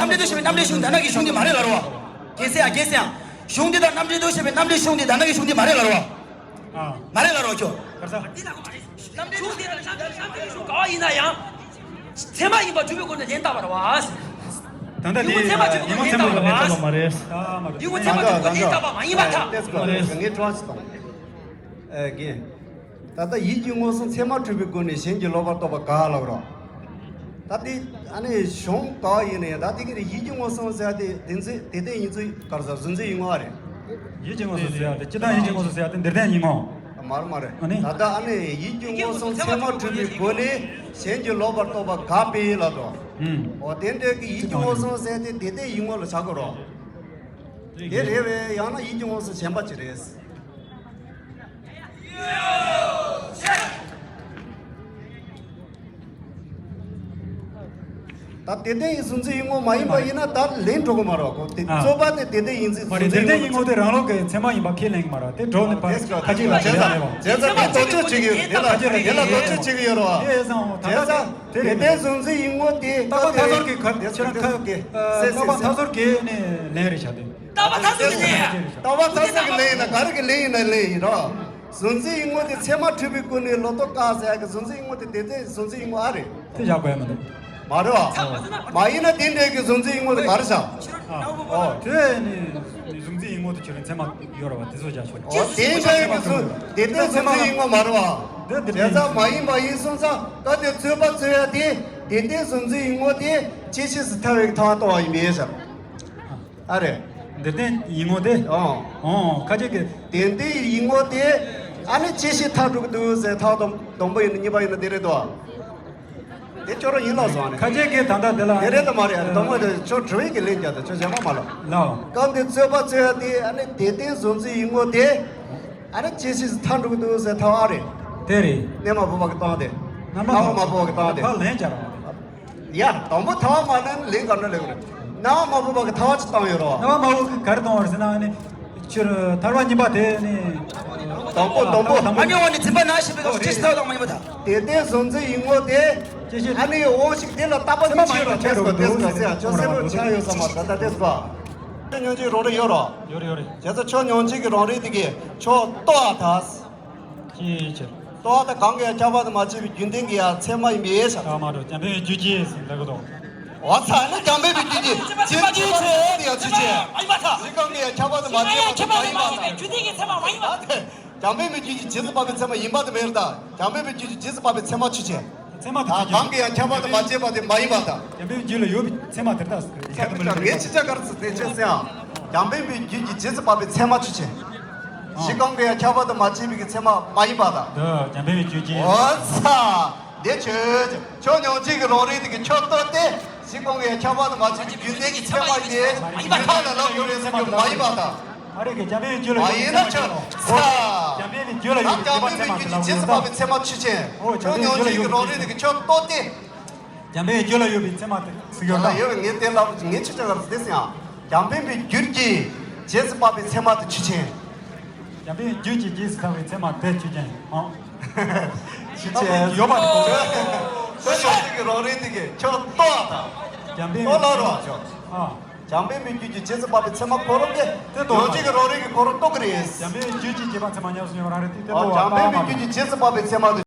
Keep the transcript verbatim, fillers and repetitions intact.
རྣམ་འགྲེལ་དུ་བཤད་པའི་རྣམ་འགྲེལ་གཞུང་དེ་ད་ནང་གི་གཞུང་དེ་མ་རེད་ལབ་རོ། རྒྱལ་སྲས་ཨ་རྒྱལ་སྲས་ཨ། གཞུང་དེ་དང་རྣམ་འགྲེལ་དུ་བཤད་པའི་རྣམ་འགྲེལ་གཞུང་དེ་ད་ནང་གི་གཞུང་དེ་མ་རེད་ལབ་རོ། ཨ། མ་རེད་ལབ་རོ་ཁྱོད། ག་ས། གཞུང་དེ་དང་རྣམ་འགྲེལ་གཞུང་ག་བ་ཡིན་ན་ཡང་། ཚད་མ་ཡིན་པ་གྲུབ་པའི་སྒོ་ནས་གཞན་བཏགས་པ་རེད་བ། ད་ལྟ་ཡིག་ངོ་དེ་ཚད་མ་གྲུབ་པའི་ཡིག་ངོ་སྒོ་ནས་ཚད་མ་གཞན་བཏགས་པ་རེད་བ། མ་རེད། ཡིག་ངོ་ཚད་མ་གྲུབ་པའི་སྒོ་ནས་བཏགས་པ་མ་ཡིན་པར་ཐལ། མ་རེད། ངས་དྲི་བ་ཞིག་གཏོང་། ཨེ། རྒན། ད་ལྟ་ཡིད་ཀྱི་མངོན་སུམ་ཚད་མ་གྲུབ་པའི་སྒོ་ནས་གཞན་གྱིས་ལོག་པར་རྟོགས་པ་ག་ལབ་རོ། ད་དེ་ཨ་ནི་གཞུང་ག་ཡིན་ནའི་ད་དེ་གི་ཡིད་ཀྱི་མངོན་སུམ་ཟེར་ཡ་དེ་དེ་ཚོ་དེ་ལྟའི་ཡིན་ཚུལ་ག་རེ་ཟེར། གཟུང་འཛིན་ཡིད་ངོ་ཨ་རེད། ཡིད་ཀྱི་མངོན་སུམ་ཟེར་ཡ་དེ་སྤྱིར་བཏང་ཡིད་ཀྱི་མངོན་སུམ་ཟེར་ཡ་དེ་འདིར་བསྟན་ཡིད་ངོ་། མ་རེད་མ་རེད། ཨ་ནི། ད་ལྟ་ཨ་ནི་ཡིད་ཀྱི་མངོན་སུམ་ཚད་མ་གྲུབ་པའི་སྒོ་ནས་གཞན་གྱིས་ལོག་པར་རྟོགས་པ་ག་པས་ལབ་དོ། ཨུམ། འོ་དེ་འདྲའི་གི་ཡིད་ཀྱི་མངོན་སུམ་ཟེར་དེ་དེ་ལྟའི་ཡིད་ངོ་ལ་བྱ་དགོས་རོ། དེ་རེད་བས། ཡང་ན་ཡིད་ཀྱི་མངོན་སུམ་གཞན་པ་ཅིག་རེད། ད་དེ་ལྟའི་གཟུང་འཛིན་ཡིད་ངོ་མ་ཡིན་པ་ཡིན་ན་ད་ལན་འགྲོ་གི་མ་རེད་གོ། དེ་ཨ། རྩོད་པ་དེ་དེ་ལྟའི་ཡིན་འཛིན་མ་རེད། གཟུང་འཛིན་དེ་ལྟའི་ཡིད་ངོ་དེ་རང་ལུགས་ཀྱི་ཚད་མ་ཡིན་པ་ཁས་ལེན་གི་མ་རེད། དེ་གྲོགས་ནི་ཕ་ཁ་ཅིག་ལ་བྱེད་ས་མེད་པ། བྱས་ཙང་དེ་དོགས་གཅོད་བྱེད་ཀྱི་ཡོད། དེ་ལ་དེ་ལ་དོགས་གཅོད་བྱེད་ཀྱི་ཡོད་རེད་བ། དེ་བྱས་ཙང་དེ་ལ་དེ་ལྟའི་གཟུང་འཛིན་ཡིད་ངོ་དེ་རྟག་པ་མཐའ་ཟུར་གྱི་ཁ་ཁྱེད་རང་ཁ་རྟག་པ་མཐའ་ཟུར་གྱི་ནི་ལན་རེད་བྱ་དེ། རྟག་པ་མཐའ་ཟུར་གྱི་ལན། རྟག་པ་མཐའ་ཟུར་གྱི་ལན་ཡིན་ན་ག་རེ་གི་ལན་ཡིན་ན་ལན་ཡིན་རོ། གཟུང་འཛིན་ཡིད་ངོ་དེ་ཚད་མ་གྲུབ་པའི་སྒོ་ནས་ལོག་རྟོག་དཀའ་ཟེར་ཡག་གི་གཟུང་འཛིན་ཡིད་ངོ་དེ་དེ་ཚེ་གཟུང་འཛིན་ཡིད་ངོ་ཨ་རེད། དེ་བཞག་དགོས་ཡ་མི་འདུག་མ་རེད་བ། མ་ཡིན་ན་དེ་འདྲའི་གི་གཟུང་འཛིན་ཡིད་ངོ་དེ་ག་རེ་བཞག་ཨོ། དེ་ནི་གཟུང་འཛིན་ཡིད་ངོ་དེ་ཁྱོད་རང་ཚད་མ་ཡོད་རེད་བ། དེ་ཚོ་བཞག་ཆོག་ཨོ་དེ་འདྲའི་གི་གཟུང་དེ་ལྟའི་གཟུང་འཛིན་ཡིད་ངོ་མ་རེད་བ། དེ་དེ་བྱས་ཙང་མ་ཡིན་པ་ཡིན་སོང་ཙང་སྐབས་དེ་རྩོད་པ་རྩོད་ཡ་དེ་དེ་ལྟའི་གཟུང་འཛིན་ཡིད་ངོ་དེ་བཅད་ཤེས་སུ་ཐལ་བའི་ཐལ་བ་རྟོགས་པ་ཡིན་པས་བཞག་ཨ་རེད། འདིར་བསྟན་ཡིན་ངོ་དེ། ཨོ། ཨོ། ཁ་ཅིག་གིས། དེ་འདི་ཡིན་ངོ་དེ། ཨ་ནི་བཅད་ཤེས་ཐལ་འགྲོ་གི་འདུག་ཟེར། ཐལ་དང་དང་པོ་ཡིན་ན་གཉིས་པ་ཡིན་ན་དེ་རེད་དོ། དེ་ཁྱོད་རང་ཡིན་ལ་བཟོ་ཨ་ནི། ཁ་ཅིག་གིས་ད་ལྟ་དེ་ལ། དེ་རེད་དམ་མ་རེད། དང་པོ་དེ་ཁྱོད་དྲི་བའི་གི་ལན་རྒྱག་དང་ཁྱོད་གཞན་པ་མ་ལབ། ལའོ། སྐབས་འདི་རྩོད་པ་རྩོད་ཡ་དེ་ཨ་ནི་དེ་བསྟན་གཟུང་འཛིན་ཡིན་ངོ་དེ། ཨ་ནི་བཅད་ཤེས་ཐལ་འགྲོ་གི་འདུག་ཟེར་ཐལ་བ་ཨ་རེད། དེ་རེད། གནས་མ་བབ་པ་གི་སྟངས་དེ། རྣམ་པ་མ་བབ་པ་གི་སྟངས་དེ། ཕར་ལན་རྒྱག་རོགས། ཡ། དང་པོ་ཐལ་བ་མ་ལེན་ལན་ག་འདྲ་ལེན་དགོས་རེད། རྣམ་པ་མ་བབ་པ་གི་ཐལ་བ་ཅིག་བཏང་ཡོད་རེད་བ། རྣམ་པ་མ་བབ་ཀྱི་ག་རེ་བཏང་བ་རེད་ཟེར་ན་ཨ་ནི། ཕྱིར་ཐལ་བ་གཉིས་པ་དེ་ནི། དང་པོ་དང་པོ། ཨ་ནི་འོ་ནི་འཛིན་པ་ན་ཞེས་པའི་སྐབས་སུ་ཅི་ཞིག་ཐལ་བ་དང་མ་ཡིན་པ་དང་། དེ་ལྟའི་གཟུང་འཛིན་ཡིན་ངོ་དེ། ཅི་ཞིག་ཨ་ནི་འོ་ཞིག་དེ་ལ་རྟག་པ་ཚད་མ་མ་ཡིན་པ་ཁྱད་དུ་འདུག་ཁྱད་དུ་འདུག་ཟེར་ཁྱོད་སེམས་ལ་ཆགས་ཡོད་ས་མ་རེད། ད་ལྟ་དེ་སོ། ཁྱོད་ཉོན་ཅིག་རང་རེ་ཡོད་རོ། ཡོད་རེད་ཡོད་རེད། བྱས་ཙང་ཁྱོད་ཉོན་ཅིག་གི་རང་རེ་དེ་གི་ཁྱོད་ལྟོ་བ་ད། ཅིའི་ཕྱིར། ལྟོ་བ་དང་གང་གིས་ཡང་ཁྱབ་པ་དང་མ་བཅས་པའི་རྒྱུ་ལྡན་གྱི་ཡང་ཚད་མ་ཡིན་པའི་ཕྱིར། ཨ་མ་རོ། རྒྱ་མེད་རྒྱུ་ཅན་ཟེར་ལབ་གི་འདུག་འོ་ཚ་ནི་རྒྱ་མེད་པའི་རྒྱུ་ཅན་ཅན་ཅིའི་ཕྱིར་དེ་ཡང་ཅི་ཅན། གཞི་གང་གིས་ཡང་ཁྱབ་པ་དང་མ་བཅས་པ་དང་མ་ཡིན་པ་དང་། རྒྱུ་ལྡན་གྱི་ཚད་མ་མ་ཡིན་པ། རྒྱ་མེད་པའི་རྒྱུ་ཅན་རྗེས་སུ་དཔག་པའི་ཚད་མ་ཡིན་པ་དང་མེད་པ་དང་། རྒྱ་མེད་པའི་རྒྱུ་ཅན་རྗེས་སུ་དཔག་པའི་ཚད་མ་ཆོས་ཅན། ཚད་མ་དེ་ད་གང་གིས་ཡང་ཁྱབ་པ་དང་མ་བཅས་པ་དེ་མ་ཡིན་པ་དང་། རྒྱ་མེད་པའི་རྒྱུད་ལ་ཡོད་པའི་ཚད་མ་དེ་ལྟ་ས་དེ་ཁྱབ་ཏུ་མི་ལུས་པའི། ངས་ཅི་བྱ་གར་ཚུལ་དེ་ཅན་ཟེར་ཡང་། རྒྱ་མེད་པའི་རྒྱུད་ཀྱི་རྗེས་སུ་དཔག་པའི་ཚད་མ་ཆོས་ཅན། གཞི་གང་གིས་ཡང་ཁྱབ་པ་དང་མ་བཅས་པའི་གི་ཚད་མ་མ་ཡིན་པ་དང་། འདི་རྒྱ་མེད་པའི་རྒྱུད་ཀྱི། འོ་ཚ། འདི་ཆོས་ཅན། ཁྱོད་ཉོན་ཅིག་གི་རང་རེ་དེ་གི་ཁྱོད་ལྟོས་ཏེ། གཞི་གང་གིས་ཡང་ཁྱབ་པ་དང་མ་བཅས་པའི་རྒྱུ་ལྡན་གྱི་ཚད་མ་ཡིན་ཏེ། རྒྱུ་མཐའ་ལ་ལབ་དགོས་རེད་ཟེར་རྒྱུ་མ་ཡིན་པ་དང་། ཨ་རེ་གི་རྒྱ་མེད་རྒྱུད་ལ་མ་ཡོད་ཡིན་ན་ཁྱོད་ཚ། རྒྱ་མེད་ཀྱི་རྒྱུད་ལ་ཡོད་པའི་ཚད་མ་ཚད་མ་དེ་ལབ་དགོས་ད། རྒྱ་མེད་ཀྱི་རྒྱུད་ཀྱི་རྗེས་སུ་དཔག་པའི་ཚད་མ་ཆོས་ཅན། ཁྱོད་ཉོན་ཅིག་གི་རང་རེ་དེ་གི་ཁྱོད་ལྟོས་ཏེ། རྒྱ་མེད་ཀྱི་རྒྱུད་ལ་ཡོད་པའི་ཚད་མ་དེ་ཟེར་ཡོད་ད། ཡོད་པའི་ངས་དེ་ལབ་ངས་ཆོས་ཅན་ལབ་དེ་ཟེར་ཡང་། རྒྱ་མེད་པའི་རྒྱུད་ཀྱི་རྗེས་སུ་དཔག་པའི་ཚད་མ་དེ་ཆོས་ཅན། རྒྱ་མེད་རྒྱུད་ཀྱི་རྗེས་སུ་དཔག་པའི་ཚད་མ་དེ་ཆོས་ཅན། ཨང་། ཆོས་ཅན་ཡོད་པ་དེ། ཁྱོད་ཉོན་ཅིག་གི་རང་རེ་དེ་གི་ཁྱོད་ལྟོས་ད། རྒྱ་མེད་ལྟོས་ལབ་རོགས་ཁྱོད། ཨ། རྒྱ་མེད་པའི་རྒྱུད་ཀྱི་རྗེས་སུ་དཔག་པའི་ཚད་མ་ཁོ་རང་གིས་དེ་ལྟོས་ཉོན་ཅིག་གི་རང་རེ་གི་ཁོ་རང་ལྟོས་གི་རེད། རྒྱ་མེད་རྒྱུད་ཀྱི་རྗེས་དཔག་ཚད་མ་ཉམས་སུ་མྱོང་རང་རེ་དེ་ལྟོས། རྒྱ་མེད་པའི་རྒྱུད་ཀྱི་རྗེས་སུ་དཔག་པའི་ཚད་མ་དེ།